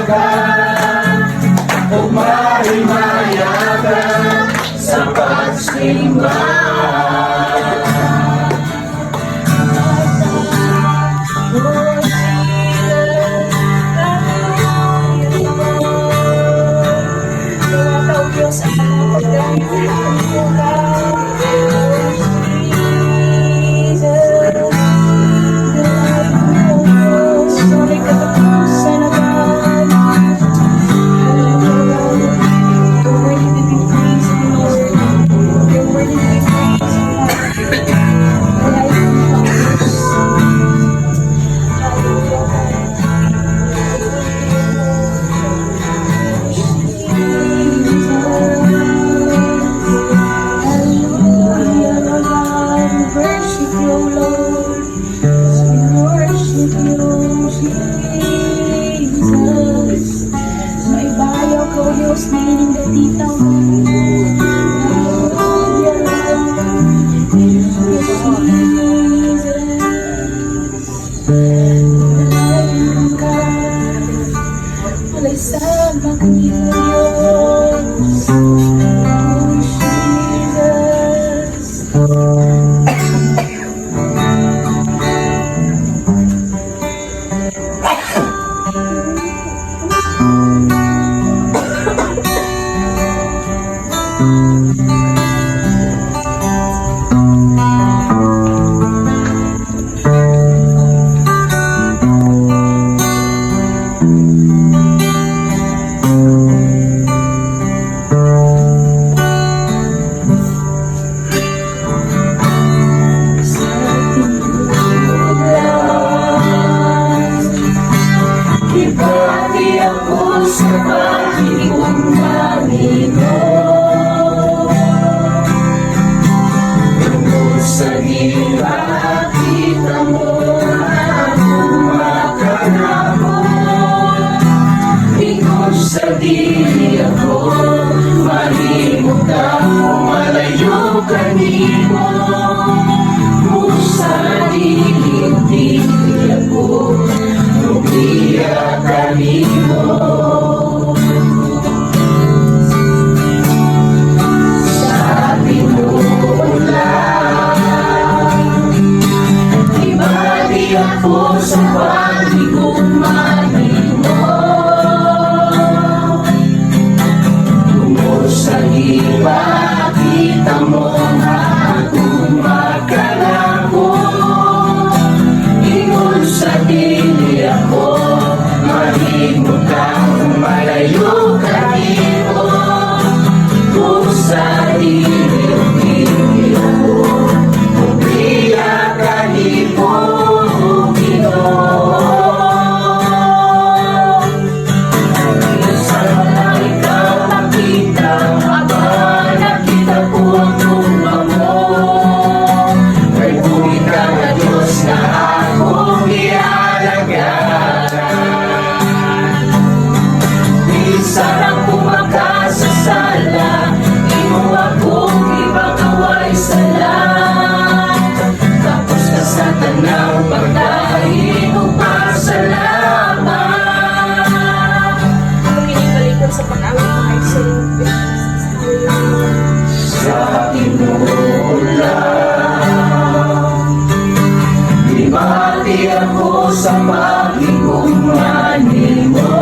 Mahimayagan ug mahimayagan sa pagsimba. Oh, Jesus, hallelujah, Lord. Diwata, O Diyos, ang mga pagdamit mo ka. Oh, Jesus, Diyos, walay katapusan na God. Hallelujah. You're worthy to be praised, Lord. You're worthy to be praised, God. Life mo, Diyos. Hallelujah, God. Thank you, Lord. Jesus. Hallelujah, Lord God. We worship you, Lord. We worship you, Jesus. Maibayaw ka, O Diyos, niining dapita. Hallelujah, Lord. Jesus. Dalayan ka. Walay sama kanimo, Diyos. Oh, Jesus. Sa tinuod lang, Ibati ako sa paghigugma nimo. Tungod sa gipakita mo akong makanako. Ingon sa dili ako mahimo ka malayo kanimo. Sa dili dili ako mubiya kanimo. Sa tinuod lang, Ibati ako sa paghigugma nimo. Tungod sa gipakita mo nga akong makanako. Ingon sa dili ako mahimo ka malayo kanimo. Kung sa dili dili ako mubiya kanimo, Ginoo. Bisan wala ikaw makita, apan nakita ko ang gugma mo. Kay buhi ka nga Diyos nga akong gialagaran. Bisan ako makasasala, imo akong ipakaway sala. Tapos na sa tanaw pagdahil ug pasalamat. Atong inibalikon sa pag-awit, mga igsoon. Sa tinuod lang, Ibati ako sa paghigugma nimo.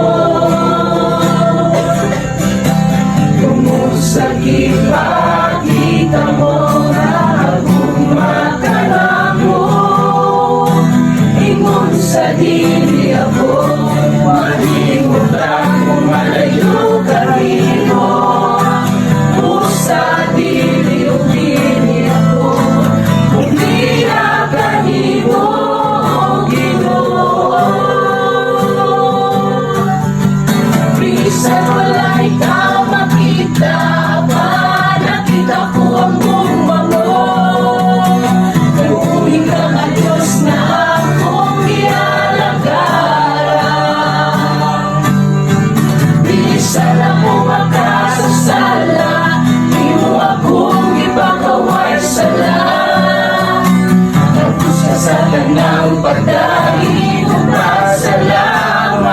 Tungod sa gipakita mo nga akong makanako. Ingon sa dili ako mahimo ka kung malayo kanimo. Sa dili ug dili ako mubiya kanimo, Ginoo. Bisan wala ikaw makita, apan nakita ko ang gugma mo. Kay buhi ka nga Diyos nga akong gialagaran. Bisan ako makasasala, imo akong ipakaway sala. Tapos ka sa tanaw pagdahil ug pasalamat.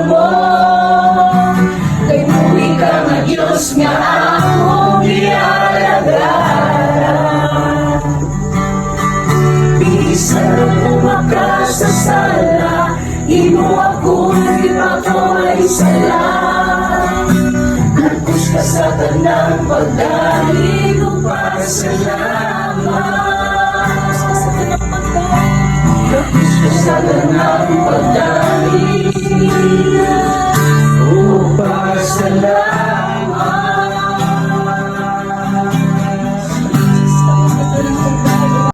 mo, kay buhi ka nga Diyos nga akong gialagaran. Bisan ako makasasala, imo akong gipakaway sala. Lagos ka sa tanang pagdahig ug pasalamat. Sa tanang pagdahig. Lagos ka sa tanang pagdahig.